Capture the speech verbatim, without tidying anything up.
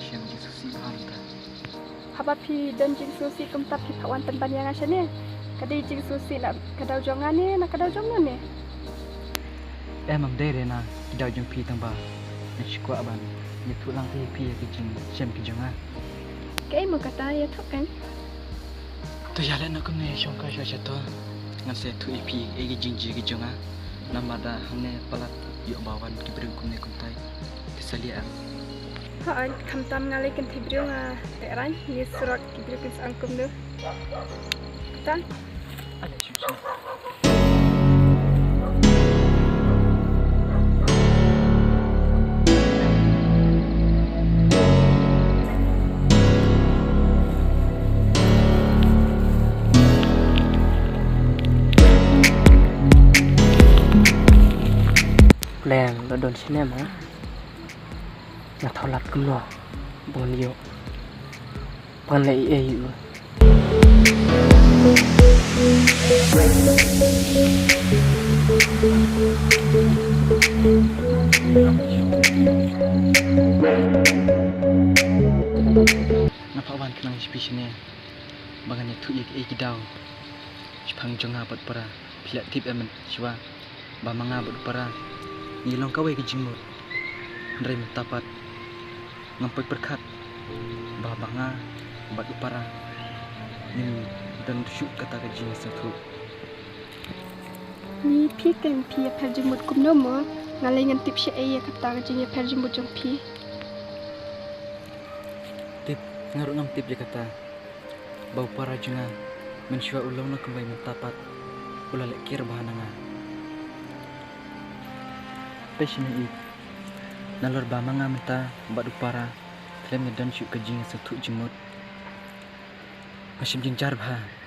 Shem jingsngewsih bha mynta. Haba phi don jingsngewsih kumta phi phah wan pynban ïa nga shane. Ka dei jingsngewsih na ka daw jong nga ne na ka daw jong no ne? Em, ym dei re na ki daw jong phi tang ba nga shu kwah ban ïathuh lang te ïa phi ïa ki jingshem ki jong nga. Kaei mo kata, ïathuh kan? To ïa leh na kumne, shong ka shuwa sha to. Ngan sa ïathuh ïa phi ïa ki jingjia ki jong nga. Namar da hangne palat ïoh ba wan ki briew kumne kumtai. Te sa lieh ah. Hooid, khamtam nga lei kynthei briew nga tehraiñ, ngi surok ki briew kin sa ong kumno. Kata. Ale, shu, shu. Pleng, la don shane ma. Nga thaw lad kumno ban ïoh ban leh ei ei u. Nga phah wan khnang sha phi shane ba ngan ïathuh ïa kiei ki daw shaphang jong nga bad para. Phi la tip em shuwa ba ma nga bad u para ngi long kawei ka jingmut. Hynrei mynta pat ngam poi pyrkhat ba ma nga bad u para ngim don shuh kata ka jingsngewthuh. Ni phi ken phi ïapher jingmut kumno mo? Nga lei ngan tip shaei ïa kata ka jingïapher jingmut jong phi? Tip, nga ruh ngam tip ïa kata. Ba u para jong nga mynshuwa u long na kumwei mynta pat u la leh kiar bha na nga. Pei shane ïeit, nalor ba ma nga mynta bad u para khlem ïa don shuh ka jingsngewthuh jingmut, nga shem jynjar bha.